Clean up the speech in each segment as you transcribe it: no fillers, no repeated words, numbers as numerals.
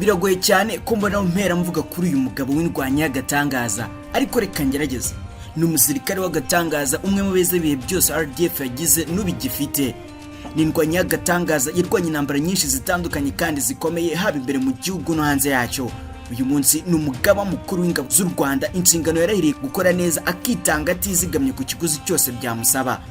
Biragoye cyane ko mbona mpera mvuga kuri uyu mugabo w'indwanyi y'agatangaza, ariko reka ngerageze. Ni umusirikare w'agatangaza, umwe mu beza ibihe byose RDF yagize n'ubigifite. Ni indwanyi y'agatangaza, yarwanye intambara nyinshi zitandukanye kandi zikomeye, haba imbere mu gihugu no hanze yacyo. Uyu munsi ni umugaba mukuru w'ingabo z'u Rwanda, inshingano yarahiriye gukora neza, akitanga atizigamye ku kiguzi cyose byamusaba.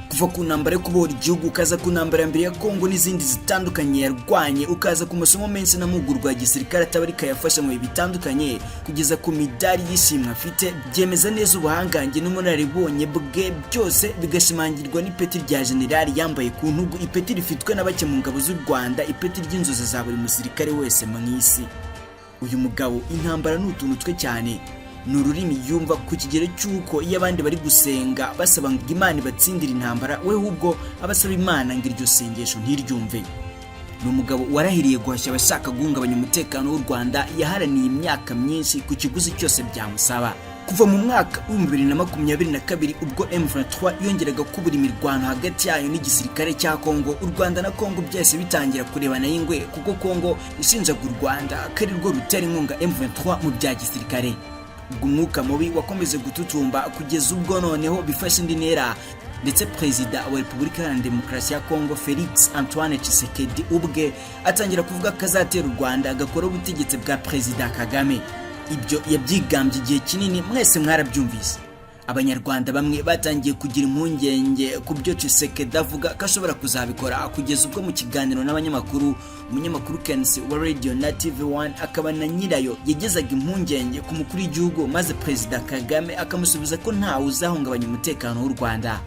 Kuva ku ntambara yo kubohora igihugu, ukaza ku ntambara ya mbere ya Kongo n'izindi zitandukanye yarwanye, ukaza ku masomo menshi n'amahugurwa ya gisirikare atabarika yafashe mu bihe bitandukanye, kugeza ku midari y'ishimwe afite, byemeza neza ubuhangange n'ubunararibonye bwe, byose bigashimangirwa n'ipeti rya generali yambaye ku ntugu, ipeti rifitwe na bake mu ngabo z'u Rwanda, ipeti ry'inzozi za buri musirikare wese mu isi. Uyu mugabo intambara ni utuntu twe cyane, ni ururimi yumva ku kigero cy'uko iyo abandi bari gusenga basaba ngo Imana ibatsindire intambara, we ahubwo abasaba Imana ngo iryo sengesho ntiryumve. Ni umugabo warahiriye guhashya abashaka guhungabanya umutekano w'u Rwanda, yaharaniye imyaka myinshi ku kiguzi cyose byamusaba. Kuva mu mwaka wa 2022, ubwo M23 yongeraga kubura imirwano hagati yayo n'igisirikare cya Kongo, u Rwanda na Kongo byahise bitangira kurebana y'ingwe, kuko Kongo ishinjaga u Rwanda ko ari rwo rutera inkunga M23 mu bya gisirikare. Ubwo umwuka mubi wakomeje gututumba kugeza ubwo noneho bifashe indi ntera, ndetse Perezida wa Repubulika Iharanira Demokarasi ya Kongo, Felix Antoine Tshisekedi, ubwe atangira kuvuga ko azatera u Rwanda agakora ubutegetsi bwa Perezida Kagame. Ibyo yabyigambye igihe kinini, mwese mwarabyumvise. Abanyarwanda bamwe batangiye kugira impungenge ku byo Tshisekedi avuga ko ashobora kuzabikora, kugeza ubwo mu kiganiro n'abanyamakuru, umunyamakuru Kensi wa Radio na TV One akaba na nyirayo yagezaga impungenge ku mukuru w'igihugu, maze Perezida Kagame akamusubiza ko ntawe uzahungabanya umutekano w'u Rwanda.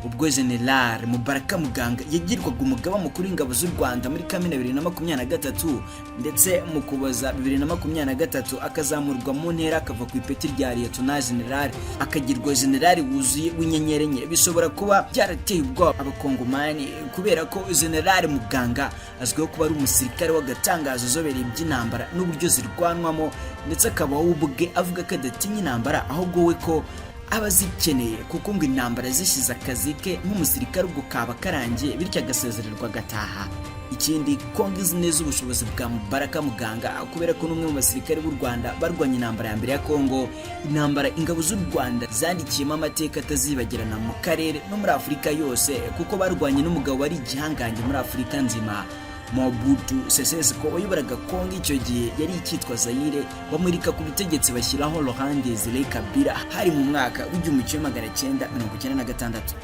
Ubwo General Mubaraka Muganga yagirwaga umugaba mukuru w'ingabo z'u Rwanda muri Kamena 2023, ndetse mu Kuboza 2023 akazamurwa mu ntera, akava ku ipeti rya Lieutenant General akagirwa general wuzuye w'inyenyeri enye, bishobora kuba byarateye ubwoba Abakongomani, kubera ko General Muganga azwiho kuba ari umusirikare w'agatangazo uzobereye iby'intambara n'uburyo zirwanwamo, ndetse akaba we ubwe avuga ko adatinya intambara, ahubwo we ko aba azikeneye, kuko ngo intambara zishyize akazi ke nk'umusirikare ubwo kaba karangiye, bityo agasezererwa agataha. Ikindi, Kongo izi neza ubushobozi bwa Mubaraka Muganga, kubera ko n'umwe mu basirikare b'u Rwanda barwanye intambara ya mbere ya Kongo, intambara ingabo z'u Rwanda zandikiyemo amateka atazibagirana mu karere no muri Afurika yose, kuko barwanye n'umugabo wari igihangange muri Afurika nzima, Mobutu Sese Seko wayoboraga Kongo icyo gihe yari icyitwa Zaire, bamurika ku butegetsi bashyiraho Laurent Desire Kabila. Hari mu mwaka wa 1996.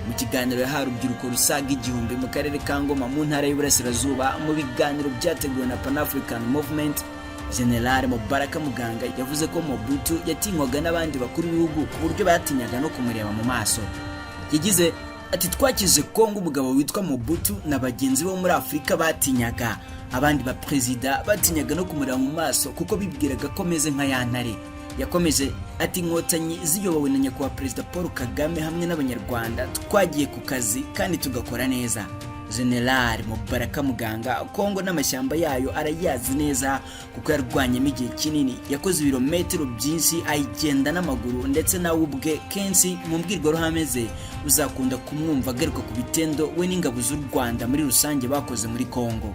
Mu kiganiro yahawe urubyiruko rusaga 1000 mu karere ka Ngoma mu ntara y'Iburasirazuba, mu biganiro byateguwe na Pan African Movement, General Mubaraka Muganga yavuze ko Mobutu yatinywaga n'abandi bakuru b'ibihugu ku buryo batinyaga no kumureba mu maso. Yagize ati: "Twakize Kongo umugabo witwa Mobutu na bagenzi bo muri Afurika batinyaga. Abandi baperezida batinyaga no kumureba mu maso kuko bibwiraga ko ameze nka ya ntare." Yakomeje ati: "Inkotanyi ziyobowe na Nyakubahwa Perezida Paul Kagame hamwe n'Abanyarwanda twagiye ku kazi kandi tugakora neza." General Mubaraka Muganga Kongo n'amashyamba yayo arayazi neza, kuko yarwanyemo igihe kinini, yakoze ibirometero byinshi ayigenda n'amaguru, ndetse nawe ubwe kenshi mu mbwirwaruhame ze uzakunda kumwumva agaruka ku bitendo we n'ingabo z'u Rwanda muri rusange bakoze muri Kongo.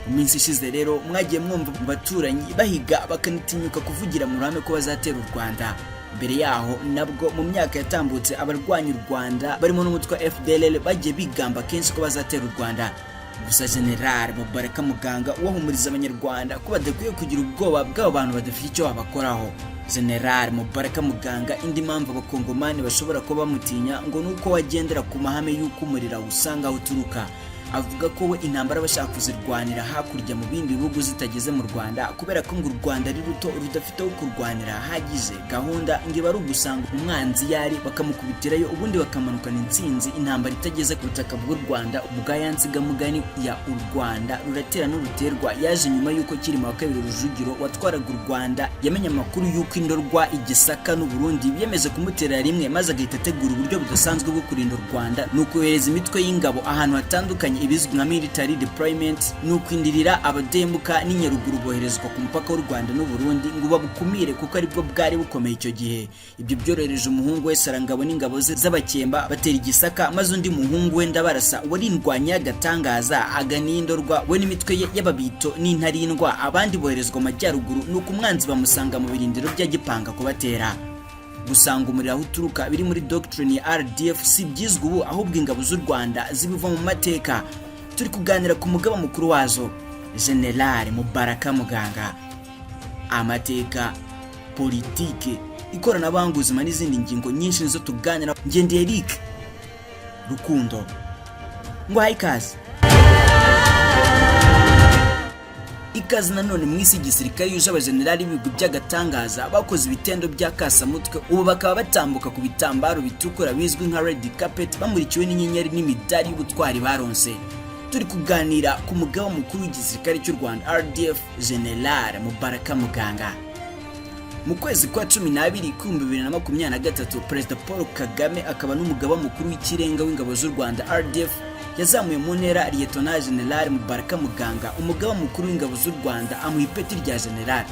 Mu minsi ishize rero mwagiye mwumva mu baturanyi bahiga, bakanatinyuka kuvugira mu ruhame ko bazatera u Rwanda. Mbere yaho nabwo mu myaka yatambutse, abarwanya u Rwanda barimo n'umutwe wa FDLR bagiye bigamba kenshi ko bazatera u Rwanda. Gusa General Mubaraka Muganga wahumuriza Abanyarwanda ko badakwiye kugira ubwoba bw'abo bantu badafite icyo babakoraho. General Mubaraka Muganga, indi mpamvu Abakongomani bashobora kuba bamutinya ngo ni uko wagendera ku mahame y'uko umuriro awusanga aho uturuka. Avuga ko we intambara bashaka kuzirwanira hakurya mu bindi bihugu zitageze mu Rwanda, kubera ko ngo u Rwanda ari ruto, rudafite aho kurwanira hahagije. Gahunda ngo iba ari ugusanga umwanzi yari bakamukubitirayo, ubundi bakamanukana intsinzi, intambara itageze ku butaka bw'u Rwanda. Ubwa ya nsigamugani ya "U Rwanda ruratera n'uruterwa" yaje nyuma y'uko Cyilima wa kabiri Rujugiro watwaraga u Rwanda yamenye amakuru y'uko Indorwa, Igisaka n'Uburundi biyemeje kumutera rimwe, maze agahita ategura uburyo budasanzwe bwo kurinda u Rwanda, ni ukohereza imitwe y'ingabo ahantu hatandukanye. ibizwi nka military deployment, ni ukwindirira abademuka n'inyaruguru boherezwa ku mupaka w'u Rwanda n'u Burundi ngo babukumire, kuko aribwo bwari bukomeye icyo gihe. Ibyo byorohereje umuhungu we Sarangabo n'ingabo ze z'Abakemba, batera Igisaka, maze undi muhungu we Ndabarasa wari indwanyi y'agatangaza agana Indorwa, we n'imitwe ye y'Ababito n'Intarindwa. Abandi boherezwa amajyaruguru, nuko umwanzi bamusanga mu birindiro bya Gipanga kubatera. Gusanga umuriro aho uturuka biri muri doctrine ya RDF si byizwe ubu, ahubwo ingabo z'u Rwanda zibiva mu mateka. Turi kuganira ku mugaba mukuru wazo, General Mubaraka Muganga. Amateka, politike, ikoranabuhanga, ubuzima n'izindi ngingo nyinshi nizo tuganira. Ngendeye Eric Rukundo, ngo ikaze, ikaze nanone mu isi igisirikare yuje abajenerali b'ibigwi by'agatangaza bakoze ibitendo bya kasamutwe, ubu bakaba batambuka ku bitambaro bitukura bizwi nka red carpet, bamurikiwe n'inyenyeri n'imidari y'ubutwari baronse. Turi kuganira ku mugaba mukuru w'igisirikare cy'u Rwanda RDF, General Mubaraka Muganga. Mu kwezi kwa 12 2023, Perezida Paul Kagame akaba n'umugaba mukuru w'ikirenga w'ingabo z'u Rwanda RDF yazamuye mu ntera Lieutenant General Mubaraka Muganga umugaba mukuru w'ingabo z'u Rwanda, amuha ipeti rya General.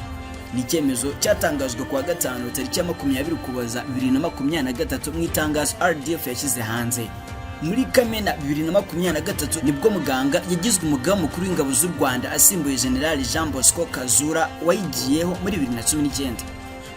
Ni icyemezo cyatangajwe kuwa gatanu tariki ya 20 Ukuboza 2023 mu itangazo RDF yashyize hanze. Muri Kamena 2023 nibwo Muganga yagizwe umugaba mukuru w'ingabo z'u Rwanda, asimbuye General Jean Bosco Kazura wayigiyeho muri 2019.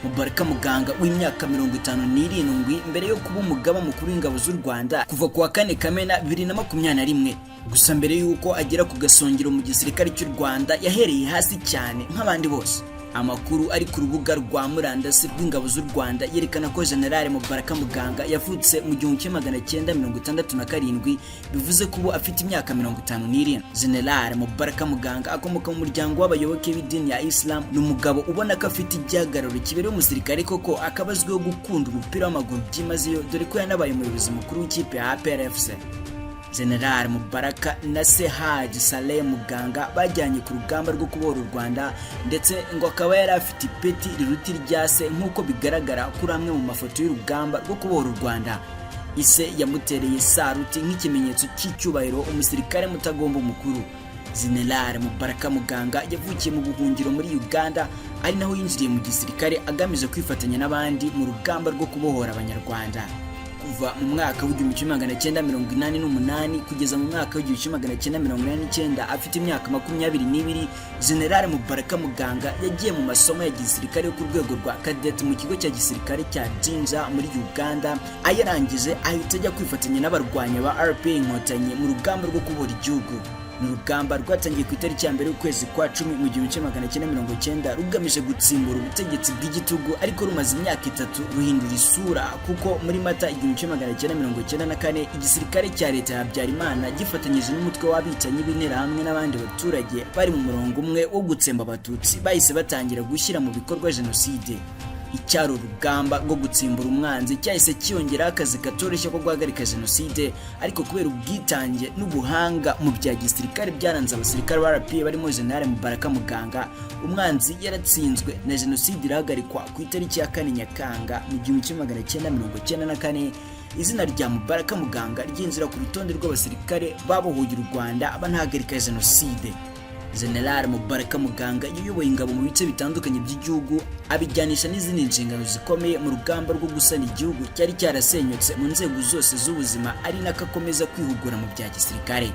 Mubaraka Muganga w'imyaka 57, mbere yo kuba umugaba mukuru w'ingabo z'u Rwanda kuva ku wa 4 Kamena 2021. Gusa mbere y'uko agera ku gasongero mu gisirikare cy'u Rwanda, yahereye hasi cyane nk'abandi bose. Amakuru ari ku rubuga rwa murandasi rw'ingabo z'u Rwanda yerekana ko General Mubaraka Muganga yavutse mu 1967, bivuze ko ubu afite imyaka 57. General Mubaraka Muganga akomoka mu muryango w'abayoboke b'idini ya Islam. Ni umugabo ubona ko afite igihagararo kibereye umusirikare koko, akaba azwiho gukunda umupira w'amaguru byimazeyo, dore ko yanabaye umuyobozi mukuru w'ikipe ya APR FC. General Mubaraka na se Haji Saleh Muganga bajyanye ku rugamba rwo kubohora u Rwanda, ndetse ngo akaba yari afite ipeti riruta irya se, nk'uko bigaragara kuri amwe mu mafoto y'urugamba rwo kubohora u Rwanda. Ise yamutereye saruti nk'ikimenyetso cy'icyubahiro, umusirikare mutagomba umukuru. General Mubaraka Muganga yavukiye mu buhungiro muri Uganda, ari naho yinjiriye mu gisirikare agamije kwifatanya n'abandi mu rugamba rwo kubohora Abanyarwanda. Kuva mu mwaka w'1988 kugeza mu mwaka w'1989, afite imyaka 22, General Mubaraka Muganga yagiye mu masomo ya gisirikare yo ku rwego rwa cadet mu kigo cya gisirikare cya Jinja muri Uganda. Ayarangije ahita ajya kwifatanya n'abarwanyi ba RPA Inkotanyi mu rugamba rwo kubohora igihugu. Ni urugamba rwatangiye ku itariki ya 1 y'ukwezi kwa 10 mu 1990, rugamije gutsimbura ubutegetsi bw'igitugu, ariko rumaze imyaka 3 ruhindura isura, kuko muri Mata 1994 igisirikare cya leta ya Habyarimana gifatanyije n'umutwe w'abicanyi b'Interahamwe n'abandi baturage bari mu murongo umwe wo gutsemba Abatutsi, bahise batangira gushyira mu bikorwa jenoside. Icyari urugamba rwo gutsimbura umwanzi cyahise cyiyongeraho akazi katoroshye ko guhagarika jenoside, ariko kubera ubwitange n'ubuhanga mu bya gisirikare byaranze abasirikare ba RPA barimo General Mubaraka Muganga, umwanzi yaratsinzwe na jenoside irahagarikwa ku itariki ya 4 Nyakanga mu 1994. Izina rya Mubaraka Muganga ryinjira ku rutonde rw'abasirikare babohoye u Rwanda banahagarika jenoside. General Mubaraka Muganga yayoboye ingabo mu bice bitandukanye by'igihugu, abijyanisha n'izindi nshingano zikomeye mu rugamba rwo gusana igihugu cyari cyarasenyutse mu nzego zose z'ubuzima, ari nako akomeza kwihugura mu bya gisirikare.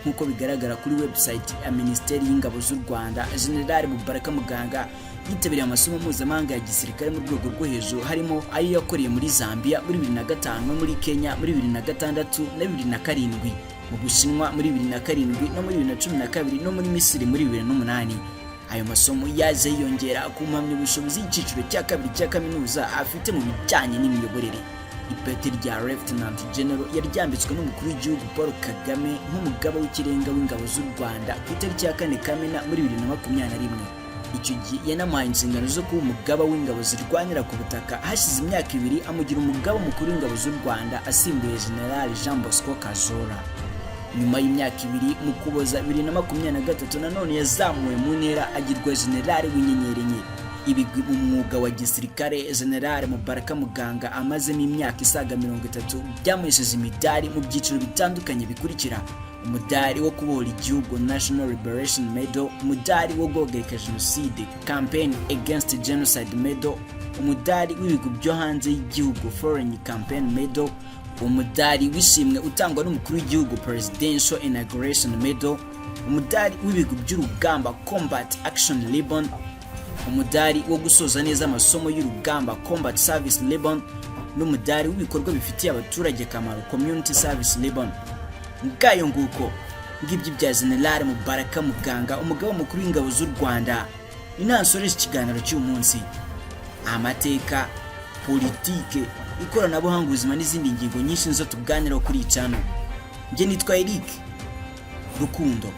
Nk'uko bigaragara kuri website ya Minisiteri y'Ingabo z'u Rwanda, General Mubaraka Muganga yitabiriye amasomo mpuzamahanga ya gisirikare mu rwego rwo hejuru, harimo ayo yakoreye muri Zambia muri 2005 no muri Kenya muri 2006 na 2007, mu Bushinwa muri 2007 no muri 2012, no muri Misiri muri 2008. Ayo masomo yaje yiyongera ku mpamyabushobozi y'icyiciro cya kabiri cya kaminuza afite mu bijyanye n'imiyoborere. Ipeti rya Lieutenant General yaryambitswe n'umukuru w'igihugu Paul Kagame nk'umugaba w'ikirenga w'ingabo z'u Rwanda ku itariki ya 4 Kamena muri 2021. Icyo gihe yanamuhaye inshingano zo kuba umugaba w'ingabo zirwanira ku butaka. Hashize imyaka 2 amugira umugaba mukuru w'ingabo z'u Rwanda, asimbuye General Jean Bosco Kazura. Nyuma y'imyaka 2, mu Kuboza 2023, nanone yazamuwe mu ntera agirwa generali w'inyenyeri enye. Ibigwi mu mwuga wa gisirikare General Mubaraka Muganga amazemo imyaka isaga 30 byamuhesheje imidari mu byiciro bitandukanye bikurikira: Umudari wo kubohora igihugu, National Liberation Medal, umudari wo guhagarika jenoside, Campaign Against Genocide Medal, umudari w'ibigwi byo hanze y'igihugu, Foreign Campaign Medal, umudari w'ishimwe utangwa n'umukuru w'igihugu, Presidential Inauguration Medal, umudari w'ibigwi by'urugamba, Combat Action Ribbon, umudari wo gusoza neza amasomo y'urugamba, Combat Service Ribbon, n'umudari w'ibikorwa bifitiye abaturage akamaro, Community Service Ribbon. Ngayo nguko, ngibyo bya General Mubaraka Muganga, umugaba mukuru w'ingabo z'u Rwanda. Ni nansoreje ikiganiro cy'uyu munsi. Amateka, politike, ikoranabuhanga, ubuzima n'izindi ngingo nyinshi nizo tuganiraho kuri iyi channel. Njye nitwa Eric Rukundo.